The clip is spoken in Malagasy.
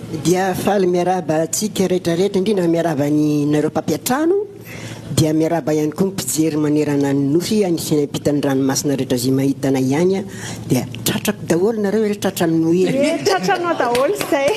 Dia faly miarahaba antsika rehetra rehetra, indrindra miarahaba ny nareo mpampiantrano, dia miarahaba ihany koa ny mpijery manerana ny nosy any sy any ampitan'ny ranomasina rehetra izay mahita anay ihany a, dia tratrako daholo nareo re, tratran'ny Noely. Ye, tratranao daholo izay.